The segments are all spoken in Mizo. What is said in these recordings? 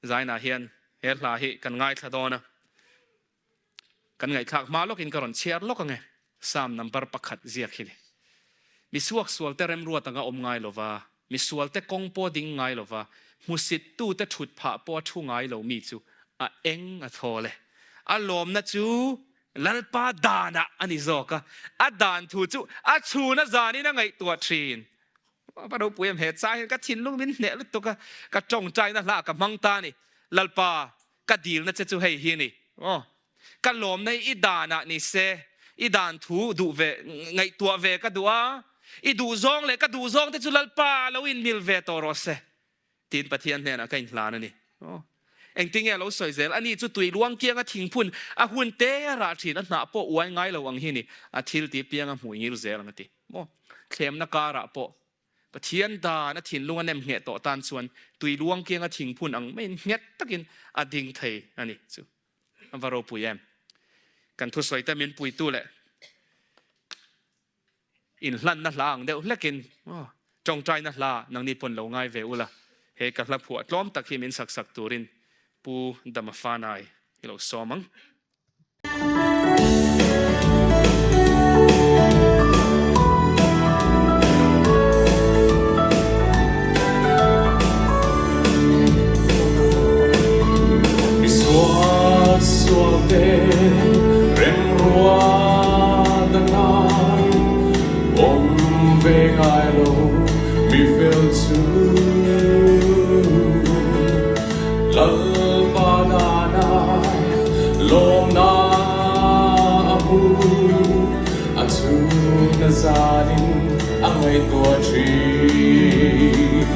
Zainah hian he hla hi kan ngaithla dawn a, kan ngaihthlak hma lawkin ka rawn chhiar lawk ange, Psalm number pakhat ziak hi ni. Mi suaksualte remruat anga awm ngai lova, mi sualte kawng pawh ding ngai lova, hmusittute thut phah pawh a thu ngai lo mi chu a eng a thawl e. A lawmna chu Lalpa danah a ni zawk a, a dan thu chu a chhun a zanin a ngaihtuah thin. Va ropui em he chai hian ka thinlung min hneh lutuk a, ka tawngtaina hla ka hmang ta a ni. Lalpa, ka dilna che chu hei hi a ni. Aw, ka lawmna hi i danah ni se, i dan thu duh ve, ngaihtuah ve ka duh a, i duhzawng leh ka duhzawng te chu Lalpa lo inmil ve tawh rawh se. Tiin Pathian hnenah ka inhlan a ni. Aw. Engtin nge a lo sawi zel? Ani chu tui luang kianga thingphun a hun te a rah thin, a hnah pawh uai ngai lo ang hi ni, a thil tih piang a hmuh ngil zel ang a ti. Maw? Thlemna karah pawh Pathian dan a thinlung a nem ngheh tawh tan chuan tui luang kianga thingphun ang maiin nghet takin a ding thei a ni chu. A va ropui em? Kan thusawi te min puitu leh Inhlanna hla ang deuh hlekin tawngtaina hla nangni pawn lo ngai ve ula, he ka hla phuah tlawm tak hi min sak sak turin Pu Dama Fanai i lo sawm ang. Mi sual sual te remruat a ngai awm ve ngai lo mi fel chu Lalpa danai lawmna a hmu a chhun a zanin a ngaihtuah thin.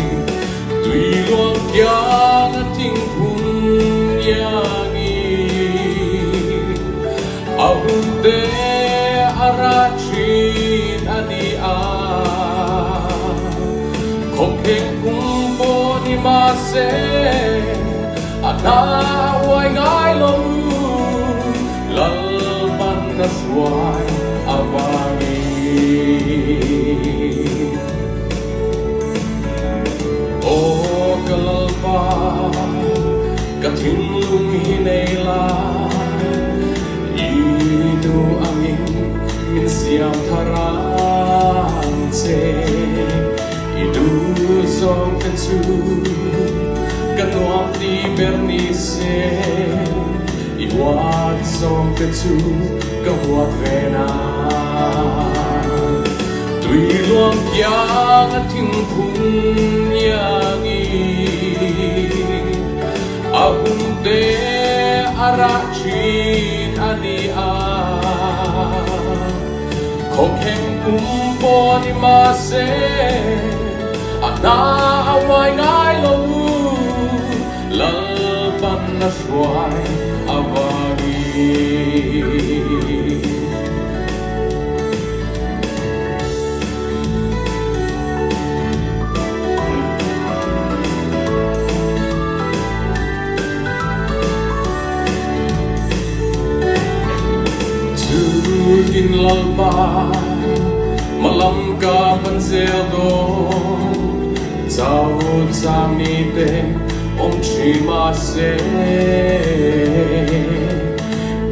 Tui luang kiang a thingphun iangin a hun te a ra thin a ni a. Khawkheng kum pawh ni mahse a hna uai ngai lo Lalpan a hruai avangin. Aw ka Lalpa, ka thinlung hi nei la, i duh angin min siam thar ang che. I duh zawng te chu ka nuam ti ber ni se, i huat zawng te chu ka huat ve na. Tui luang kiang a thingphun iangin a hun te a rah thin a ni a. Khawkheng kum pawh ni mahse a hna a uai ngai lo. Lalpan a hruai avangin. Chutin Lalpa malam ka pan zel dawn Chau chang ni te awm thin mahse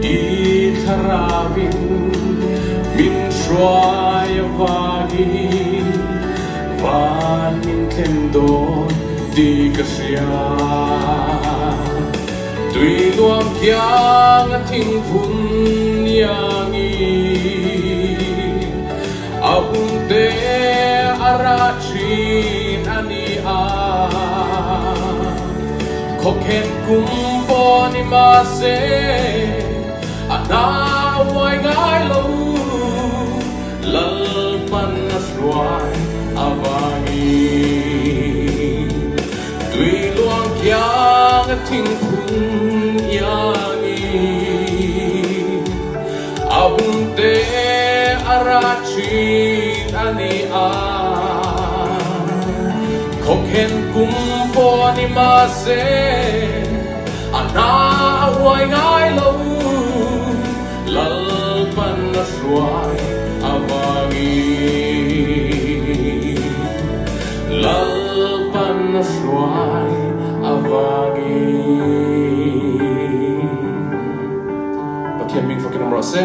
I thlarauin min hruai avangin van min thlen dawn tih ka hria. Tui nuam kiang a thingphun iangin A hun te a ra thin a ni a, khawkhen kum pawh ni mahse a hna a uai ngai lo, Lalpan a hruai avangin tui luang kiang a thingphun iangin. A hun te a ra thin a ni a, khawkhen kum pawh ni mahse a hna a uai ngai lo, Lalpan a hruai avangin, Lalpan a hruai avangin. Pathian hming fakin awm rawh se.